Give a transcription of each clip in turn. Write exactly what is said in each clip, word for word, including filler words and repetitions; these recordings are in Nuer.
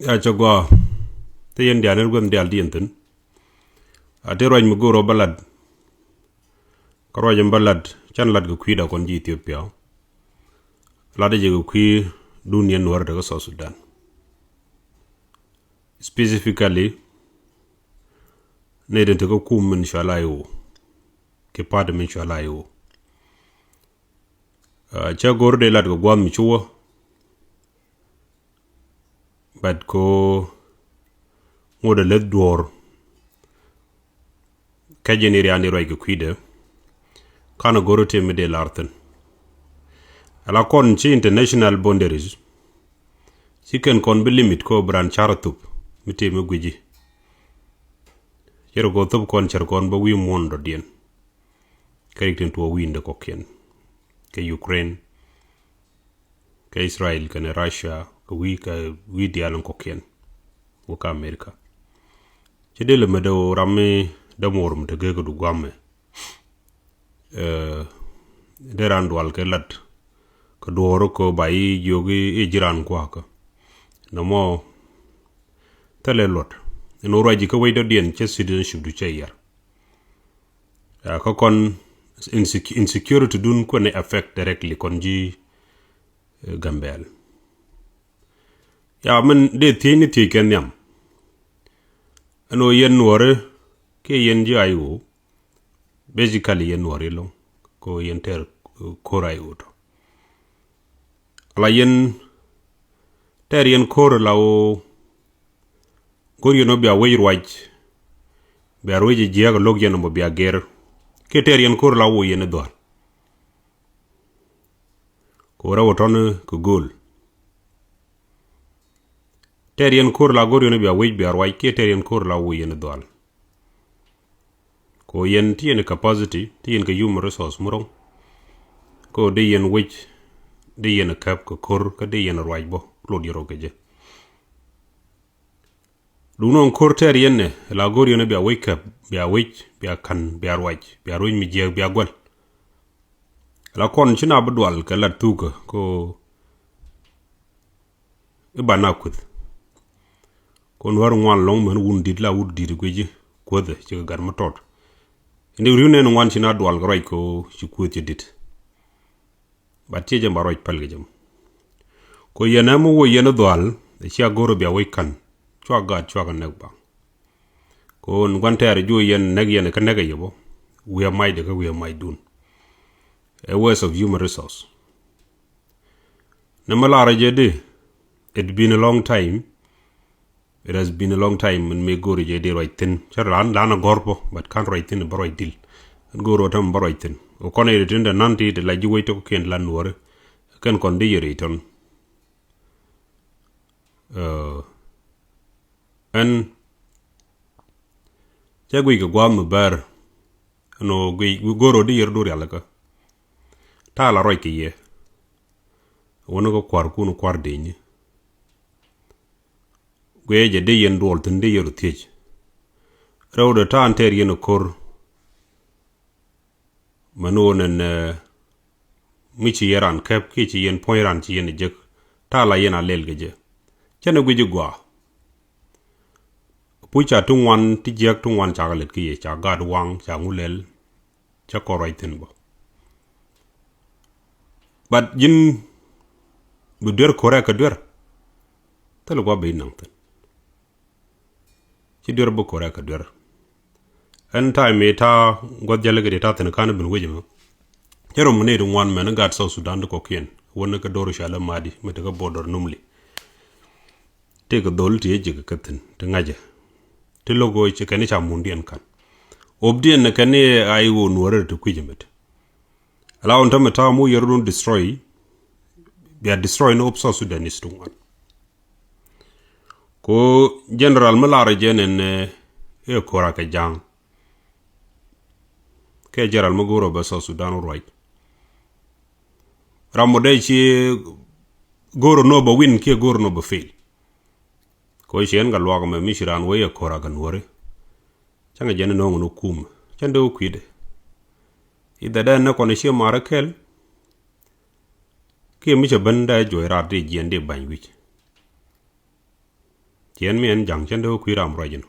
Ya cɛ gɔaa. Te yɛn diaal ni guäth diaal ti yɛn thi̱n. A te ruac mi go̱o̱r ɔ bä lat. Kä ruac in bä lat, can lat kɛ kui̱da kɔn ji̱ Ethiopia. Lat jɛ kɛ kui̱ dun yɛn Nuäär te kä South Sudan. Specifically, nɛy tin te kä kum min cɔal I O. Kɛ party min cɔal I O. Ah, cä go̱r dee lat kɛ gua̱a̱th mi cuwä. But ko ŋot a leth duɔ̱ɔ̱r. Kä jɛ ni rian ni ruac kɛ kui̱dɛ. Kan a go̱r a tëë mi dee lar thi̱n. Ala kɔn ci international boundaries. Ci kɛn kɔn bi limit ko bi ran car a thup mi tëë mi guici. Cɛ rɛ ko thup kɔn cär kɔn bä wi̱i̱ muɔ̱ɔ̱n dɔ̱diɛn. Kä rik tin tuɔɔk wi̱i̱ in dee kɔkiɛn. Kɛ Ukraine, kɛ Israel, kɛnɛ Russia, kɛ wi̱i̱, kɛ wi̱i̱ diaal in kɔkiɛn. Wä kä America. Ci dee lɛ mɛ dee wä ram mi dee muɔr mi te gee kɛ du guamɛ. Eh, dee ran dual kɛ lat. Kɛ duɔɔr kɛ ba i̱ jiök i̱ ji̱ ran kuakä. Nɔmɔ thilɛ luɔt. Ɛn wä ruac ji̱ kä wec dɔ̱diɛn cɛ citizenship du cɛ yar. Ya, kä kɔn insec-, insecurity dun kuɛn affect directly kɔn ji̱, eh, Gambɛl. Ya, min dee thiec ni thiec kɛ nhiam. Ɛn wä yɛn Nuɔri kiɛ yɛn ji̱ I O. Basically yɛn Nuɔri loŋ. Ko yɛn tɛr, eh, ko̱r I O tɔ. Ala yɛn tɛr yɛn ko̱r la wä go̱r yɛn wä bia wec ruac. Bia ruec jiɛk lo̱k yɛn mɔ bia gɛr. Kiɛ tɛr yɛn ko̱r la wä yɛn dhual. Ko rɛw tɔn kɛ go̱o̱l. Tɛr yɛn ko̱r la go̱r yɛn bia wec bia ruac kiɛ tɛr yɛn ko̱r la wä yɛn dhual. Ko yɛn ti yɛn capacity, ti yɛn kɛ human resource mi ro̱ŋ. Ko dee yɛn wec, dee yɛn käp kɛ ko̱r, kä dee yɛn ruac bä, lot yɛn rɔ kɛ jɛ. Duŋ nɔŋ ko̱r tɛɛr yɛn nɛ, la go̱r yɛn bia wec käp, bia wec, bia ka̱n, bia ruac, bia ruec mi jiɛk, bia guäl. La kɔn ci na bi dual kɛ lat thukä, ko i̱ ba na kueth. Ko Nuäär ŋuan lɔŋ män wun dit la wut dit guici kuethɛ ci kɛ gat mi tɔt. Ini riw nɛn ŋuan ci na dual kɛ ruac ko ci kueth ci dit. Ba tiecɛ ba ruac päl kɛ jɛ mɔ. Ko yɛn ɛmɛ wä yɛn dhual, cia go̱r bia wec ka̱n. Cua gat cua kɛ nɛk ba. Ko in gua̱n tɛɛr juɔ yɛn nɛk yɛn kä nɛk ɛ yɛ bɔ. Wi̱i̱ a macdɛ kä wi̱i̱ a macdun. A waste of human resource. Nɛ mɛ lar jɛ di, it been a long time. It has been a long time min mi go̱o̱ri jɛ di ruac thi̱n. Cä ran, ran a gɔ̱r pɔ, but kan ruac thi̱n bä ruac dil. Ɛn go̱o̱r wä täm bä ruac thi̱n. Wä kɔn iri tin dɛ nan ti ti la ji̱ wec tɔk kiɛn la Nuɔri. Kɛn kɔn di yɛ ri tɔn. Ɛn cɛ guic kɛ gua̱a̱th mi bɛr. Ɛn ɣöö guic go̱o̱r ɣöö di yɛr du rialikä. Ta̱a̱ la ruac kɛ yɛ. Wä ni kä kua̱r kun kua̱r deny ni. Guiɛ jɛ di yɛn duɔl thi̱n di yɛr thiec. Rɛw dee ta̱a̱ tɛɛr yɛn ɛ ko̱r. Mɛn ɣöö nɛn, eh, mi ci yɛn ran käp kiɛ ci yɛn puɔ̱ny ran ci yɛn jek. Ta̱a̱ la yɛn a lɛl kɛ jɛ. Cɛn ɛ guic i̱ gɔaa. Puc ca ti ŋuan ti jiäk ti ŋuan ca kɛ lät kä yɛ ca gat waŋ ca ŋu lɛl. Ca kɔn ruac thi̱n bä. But ji̱n bi duer ko̱rɛ kɛ duer. Thil gua̱ bi naŋ thi̱n. Ci duer bi ko̱rɛ kɛ duer. Ɛn ta̱a̱ mi ta̱a̱ gua̱th jälɛ kɛ ti ta̱a̱ thi̱n ka̱n bin wec mɛ. Cä rom mi nɛy ti ŋuan mɛn i̱ gat South Sudan ti kɔ̱kiɛn. Wän ni kä do̱r ca lä ma̱a̱di mi ti kä border Numli. Tëëkɛ dhol ti ɛ ji̱ kɛ kä thi̱n ti ŋa̱cä. Ti lo̱k ɣöö ci kɛn i̱ ca mundiɛn ka̱n. Ɣöpdiɛn ni kɛn i̱ a i̱ ɣöö Nuäärä ti kui̱c ɛmɛ ti. Ala ɣöö tämɛ ta̱a̱ mu yɛr run destroy. Bia destroy ni ɣöp South Sudanese ti ŋuan. Ko general mi lar jɛ nɛn, eh, ɛ ko̱ra kɛ ja̱a̱ŋ. Kɛ general mi go̱o̱r ɔ bɛ South Sudan ruac. Ram mɔ dee ci go̱o̱r ɔ nɔ bɛ win kiɛ go̱o̱r ɔ nɔ bɛ fail. Ko ci ɛn kɛ luak mɛ mi ci raan wee ɛ ko̱ra kɛ Nuɔri. Cäŋɛ jɛn ɛ nɔŋ ni kum. Cɛn dee wä kui̱dɛ. I̱ dhɛ dee nɛ kɔn ci mar ɛ kɛl. Kiɛ mi cɛ ben dee juɔc raat dee jiɛn dee ba̱ny wi̱c. Ci ɛn mi ɛn ja̱ŋ cɛn dee wä kui̱ ram ruac inɔ.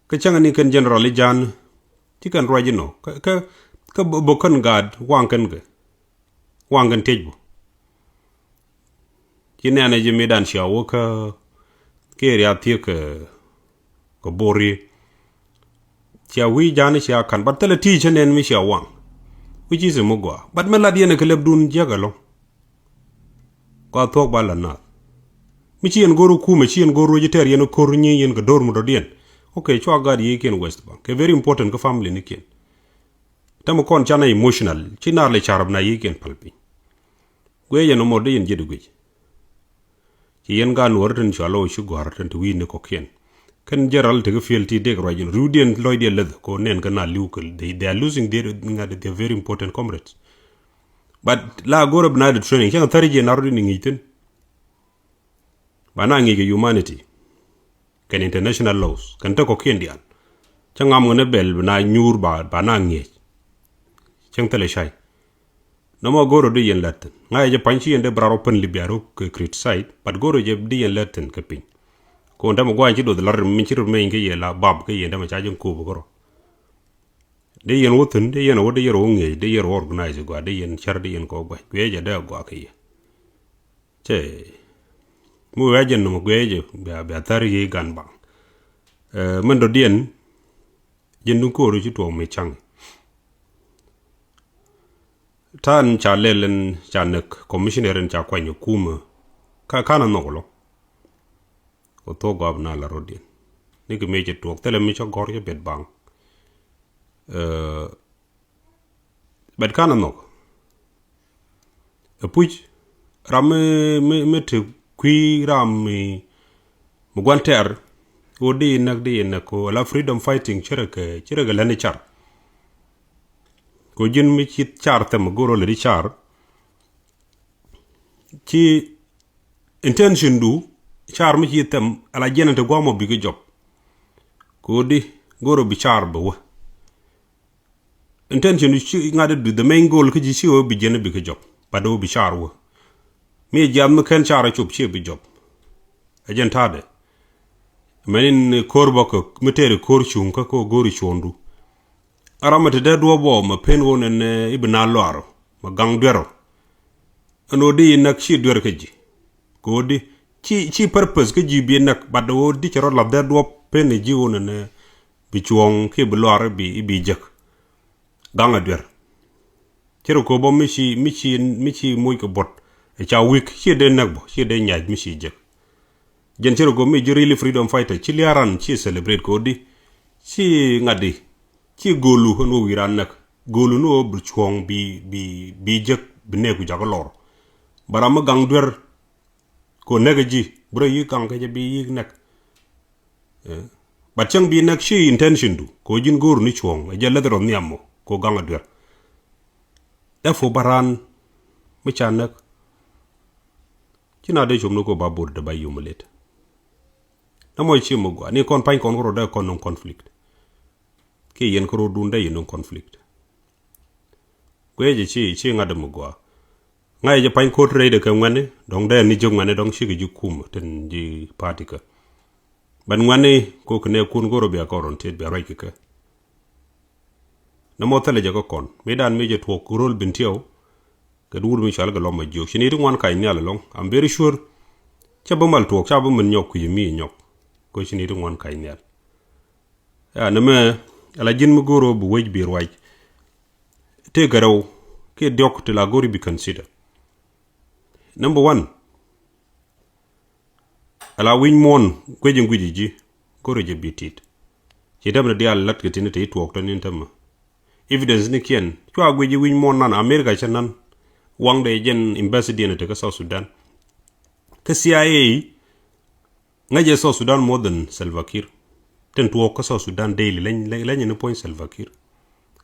Kä cäŋ ni kɛn general i̱ ja̱n ci kɛn ruac inɔ kä kä kä bä kän gaat waŋ kɛn kɛ waŋ kɛn tiec bä. Ci nɛnɛ ji̱ mi dan cia wä kä kɛ ria thiek kɛ kɛ bori. Cia wi̱i̱ ja̱n cia ka̱n bat thilɛ ti cä nɛn mi cia waŋ. Wi̱i̱ ci si mi gɔaa bat mi lat yɛn kɛ lɛp dun jiäk ɛlɔ̱ŋ. Kua thuɔ̱k ba la nath. Mi ci yɛn go̱r kumɛ ci yɛn go̱r ruec tɛr yɛn ko̱r nyi yɛn kɛ do̱r mudɔ̱diɛn. Ok, cua gat yiëëkiɛn West Bank kɛ very important kä family nikiɛn. Tämɛ kɔn canɛ emotional ci naar lɛ carɔp na yiëëkiɛn pal piny. Guiɛ yɛn ɔmɔ dee yɛn jiɛt guic. Ci yɛn gaat nuɔɔri tin cua lɔ ci gɔ̱a̱r tin ti wi̱i̱ni kɔ̱kiɛn. Kɛn jɛ ral ti kä field ti dek ruac in riwdiɛn lɔcdiɛn läth ko nɛn kä na li̱w kɛ they are losing their ŋa̱t their very important comrades. But la go̱rɛ bi na di training cäŋ thäri jiɛ na rɔ̱di ni ŋi̱i̱c thi̱n. Ba na ŋi̱i̱c kɛ humanity kɛn international laws kɛn te kɔ̱kiɛn diaal. Cä ŋam ŋän ɛ bɛl bi na nyuur ba ba na ŋi̱i̱c. Cäŋ thilɛ cay. Nɔmɔ go̱o̱r ɔ di yɛn lät thi̱n ŋa̱cä jɛ pa̱ny ci yɛn dee bɛ rar ɔ pän Libya rok kɛ criticize but go̱o̱r ɔ jɛ di yɛn lät thi̱n kɛ piny. Kɛ ɣän tämɛ gua̱a̱ny ci doth la̱r mi ci rut meny kä yɛ la bap kä yɛn tämɛ ca jɛ ko̱o̱p kä rɔ. Di yɛn wä thi̱n di yɛn wä di yɛn wä ŋi̱eec di yɛn wä organize gua̱a̱ di yɛn cär di yɛn kɔ gua̱c guiɛ jɛ dee gua̱a̱ kä yɛ. Cɛ mi wee jɛ nɔmɔ guiɛ jɛ bia bia thär yi gan baŋ. Ɛ, mɛn dɔ̱diɛn ji̱n duŋ ko̱o̱r ci tuɔɔk mi caŋ. Ta̱a̱n ca lɛl ɛn ca näk commissioner ɛn ca kuany ɛ kumä. Ka kanɛ nhɔk lɔ. Kɛ thuɔ̱k gɔap na la rɔ̱diɛn ni kɛ mëë cɛ tuɔɔk thilɛ mi cä gɔ̱r cä bet baŋ. Ɛ, bet kanɛ nhɔk. Ɛ puc ram mi mi mi te kui̱ ram mi mi gua̱n tɛr. Ɣöö di näk di näk ko ala freedom fighting ci rɛ kɛ ci rɛ kɛ lɛn i̱ car. Ko ji̱n mi ci car thɛm go̱r ɣöö lɛ di car. Ci intention du car mi ci thɛm ala jiɛn te guam ɔ bikɛ jɔp. Ko di go̱r ɔ bi car bɛ wä. Intention du ci ŋa̱t du the main goal kä ji̱ ci wä bi jiɛn bikɛ jɔp. But wä bi car wä. Mi jiath mi kɛn car a cop ci bi jɔp. Ɛ jɛn ta̱a̱dɛ. Mɛn in ko̱r bä kä mi tɛɛri ko̱r cuŋ kä ko̱ go̱ri cuɔ̱ndu. A ram mi te dee duɔ̱ɔ̱p bɔ mɛ pen ɣöö nɛn i̱ bi na luaarɔ mɛ gaŋ duɛrɔ. Ɛn ɣöö di i̱ näk ci duer kä ji̱. Kɛ ɣöö di ci ci purpose kä ji̱ bi näk but ɣöö di cɛ rɔ lath dee duɔ̱p pen i̱ ji̱ ɣöö nɛn bi cuɔ̱ɔ̱ŋ kiɛ bi luaar i̱ bi i̱ bi jek. Gaŋ a duer. Ci rɔ köp bä mi ci mi ci mi ci moc kɛ buɔt. Ɛ ca wik ci dee näk bä ci dee nyac mi ci jek. Jɛn ci rɔ köp mi ji̱ really freedom fighter ci lia̱a̱ ran ci celebrate kɛ ɣöö di ci ŋa̱t di ci go̱o̱lu ɣän wä wi̱i̱ ran näk go̱o̱lu ni ɣöö bi cuɔ̱ɔ̱ŋ bi bi bi jek bi nɛɛk ku jakä lɔr. Bä ram mi gaŋ duer. Ko näk ji̱ bi rɔ yi̱k gaŋ kɛ jɛ bi yi̱k näk. Ɛ, but cäŋ bi näk ci intention du ko ji̱n go̱o̱r ni cuɔ̱ɔ̱ŋ ɛ jɛ läth rɔ nhiam mɔ ko gaŋ a duer. Ɛ fo ba raan mi ca näk. Ci na dee com ni ko ba bot dee ba yom lät. Na mɔc ci mɔ gua ni kɔn pa̱ny kɔn kɛ rɔ dee kɔn nɔŋ conflict. Kiɛ yɛn kä ro̱o̱dun dee yɛn nɔŋ conflict. Guiɛ jɛ ci ci ŋa̱t dee mɔ gua. Ŋa̱c jɛ pa̱ny ko̱t rɛy dee kɛ ŋuɛ̈ni dɔ̱ŋ dee ni jiök ŋuɛ̈ni dɔ̱ŋ cikɛ ji̱ kum tin ji̱ party kä. Bɛn ŋuɛ̈ni ko kɛ nɛ kun go̱r bia kɔr rɔn tiet bia ruac kɛ kɛ. Nɛ mɔ thilɛ jɛ kä kɔn mi dan mi jɛ tuɔk ro̱l bin tiɛw. Kɛ duur mi cual kɛ lɔm a jiök ci ni ti ŋuan kac nhial ɛlɔ̱ŋ. I'm very sure. Ca bi mal tuɔk ca bi min nyɔk kui̱ mi nyɔk. Ko ci ni ti ŋuan kac nhial. Ya nɛ mɛ ala ji̱n mi go̱r bi wec bi ruac. Tëëkɛ rɛw kiɛ diɔ̱k ti la go̱ri bi consider. Number one. Ala wi̱ny muɔ̱ɔ̱n guic in guic ji̱ go̱ri jɛ bi tit. Ci tämɛ diaal lat kɛ tini te i̱ tuɔɔk tɔ̱ ni tämɛ. Evidence ni kiɛn cua guic ji̱ wi̱ny muɔ̱ɔ̱n nan America cɛ nan. Waŋdɛ jɛn embassy diɛn te kä South Sudan. Kä C I A. Ŋäcɛ South Sudan more than Salva Kiir. Tin tuɔɔk kä South Sudan daily leny leny ni puɔ̱ny Salva Kiir.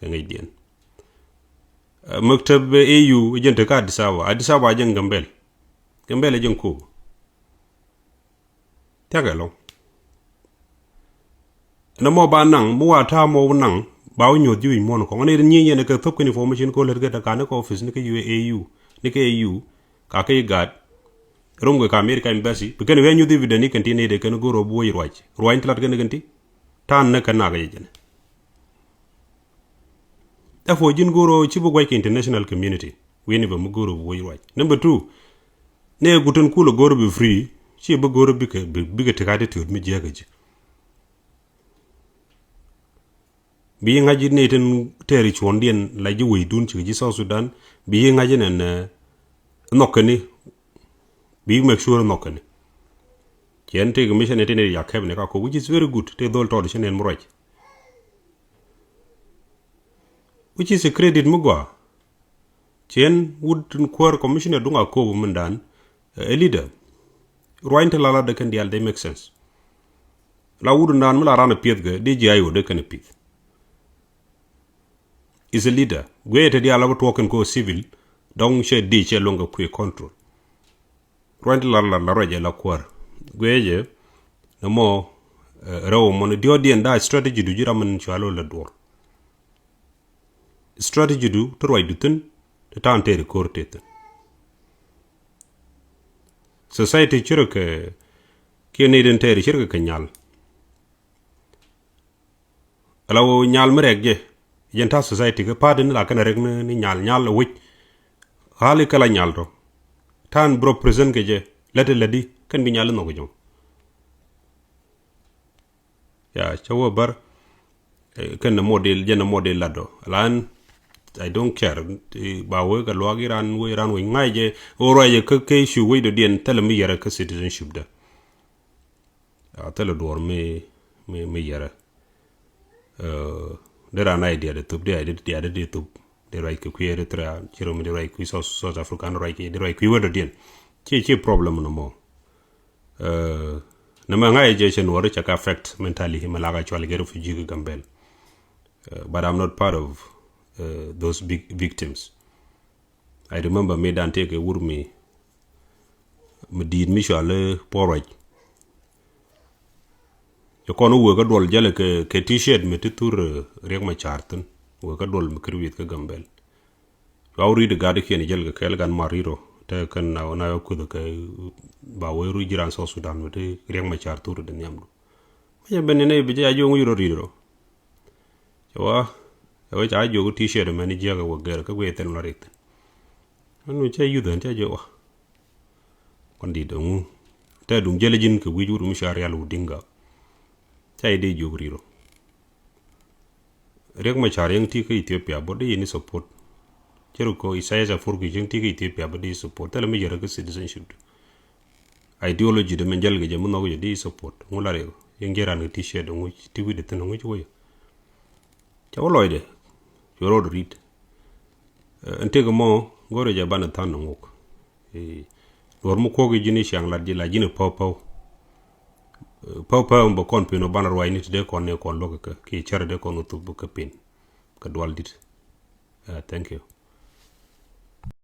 Kɛ ŋäcdiɛn. Maktab A U jɛn te kä Addis Ababa. Addis Ababa jɛn Gambel. Gambel jɛn Kobo. Thiakɛ lɔŋ. Nɛ mɔ ba naŋ mi wa ta̱a̱ mɔ naŋ ba wä nyuɔth ji̱ wi̱c muɔ̱n kɔŋ ni nyi yɛn kɛ thop kɛn information ko lät kɛ te ka ni kɛ office ni kɛ A U ni kɛ A U. Ka kɛ i̱ gaat. Rom kɛ ka America embassy bi kɛn wee nyuth evidence ni kɛn ti ni de kɛn go̱o̱r ɔ bi wec ruac ruac ti lat kɛn kɛn ti. Ta̱a̱n ni kɛn nak yɛ jɛn. Therefore ji̱n go̱o̱r ɔ ci bi guac kɛ international community. Wi̱n i̱ bɛ mi go̱o̱r ɔ bi wec ruac. Number two, ni ɛ gutin kul ɔ go̱o̱r ɔ bi free ci bi go̱o̱r ɔ bikɛ bikɛ tek attitude mi jiäk ɛ ji̱. Bi ŋa̱c ji̱ ni tin tɛɛri cuɔ̱ndiɛn la ji̱ wecdun ci ji̱ South Sudan. Bi ŋa̱c ji̱ nɛn nhɔk kɛni. Bi make sure nhɔk kɛni. Ciɛn tëë commission ni tin ya cabinet ka kop, which is very good. Tëë dhol tɔɔt ci nɛn mi ruac. Which is a credit mi gɔaa. Ciɛn wut in kuäär commissioner duŋ a kop mindan. A leader. Ruany ti la la de kɛn diaal, they make sense. La wut in dan mi la ran a pieth kɛ di jiay wut de kɛn a pieth. Is a leader. Guiɛ te diaal a bi tuɔk kɛn ko civil. Dɔŋ cɛ di cɛ luŋ kɛ kuiɛ control. Ruany ti la la la ruac ɛ la kuäär. Guiɛ jɛ. Nɛ mɔ rɛw mɔni diɔt diɛn da strategy du ji̱ ram min cua lo la duɔr. Strategy du ti ruacdu thi̱n ti ta̱a̱n tɛɛri ko̱r tëë thi̱n. Society cirkɛ kiɛ nɛy den tɛɛri cirkɛ kɛ nyal. Ala wä nyal mi rɛk jɛ jɛn ta̱a̱ society kɛ pa̱a̱t in la kɛn a rɛk ni nyal nyal a wec. Ɣa̱li kɛ la nyal tɔ ta̱a̱n bi represent kɛ jɛ lät lät di kɛn bi nyal in nhɔk jɔŋ. Ya cä wä bär. Kɛn nɛ model jɛn nɛ model lat dɔ lan. I don't care. Ba wee kɛ luak iran wee iran wee ŋa̱c jɛ. Wä ruac jɛ kä kɛ issue wee dɔ diɛn thɛlɛ mi yɛrɛ kä citizenship dɛ. Thɛlɛ duɔr mi mi mi yɛrɛ. Dee ran ai diat thup dee ai diat dee thup dee ruac kɛ kui̱ Eritrea ci rom dee ruac kui̱ South South Africa ruac kɛ dee ruac kui̱ wee dɔ diɛn. Ci ci problem nɔ mɔ. Nɛ mɛ ŋa̱c jɛ cɛ nuɔri cɛ ka affect mentally mɛ laka cual kɛ refugee kɛ Gambel. But I'm not part of those big victims. I remember mi dan tëë kɛ wur mi mi di̱i̱t mi cual puɔr ruac. Cɛ kɔn wëë kä duɔl jälɛ kɛ t-shirt mi ti thur Riek Machar thin wëë kä duɔl mi kir wi̱i̱th kä Gambel. Cua wä ri̱t gat kiɛn jälɛ kɛ kɛɛl gan mar ri̱t rɔ te kɛn na na kuth kɛ ba wee ru jiran South Sudan mi ti Riek Machar thur di nhiamdu. Mɛ jɛ ben ni ne bi jɛ a jiɔŋ wi̱i̱ rɔ ri̱t rɔ. Cɛ wa ɛ wee ca jiök t-shirt mɛn jiäk ɛ wä gɛr kä guiɛ thil ma rik thin. Ɛn wä cɛ yuth ɛn cɛ jiök wa. Kɔn dit ɛŋu tɛ duŋ jɛl ji̱n kɛ wi̱c wut mi ca rial wut diŋ gak. Ca ji̱ dee jiök ri̱t rɔ. Riek Machar yäŋ ti kä Ethiopia bä di yini support. Cɛ ru kɔ Isaias Afwerki yäŋ ti kä Ethiopia bä di support thilɛ mi yɛrɛ kä citizenship. Ideology de mɛn jäl kɛ jɛ mi nhɔk jɛ di support ŋu la riek yäŋ jɛ ran kɛ t-shirt ŋu ti wi̱dɛ thin ŋu ci wä yɛ. Cɛ wä lɔcdɛ cuɛ rɔɔd ri̱t. Ɛn tëk mɔ go̱rɛ jɛ banɛ than ŋuk. Duɔr mi kuɔk ji̱n i̱ ciaŋ lat ji̱ la ji̱n i̱ päw päw. Päw päw bɛ kɔn pin ɔ banɛ ruacni ti dee kɔn ni kɔn luɔk kɛ ki cär dee kɔn wä thup kä pin. Kɛ dual dit. Thank you.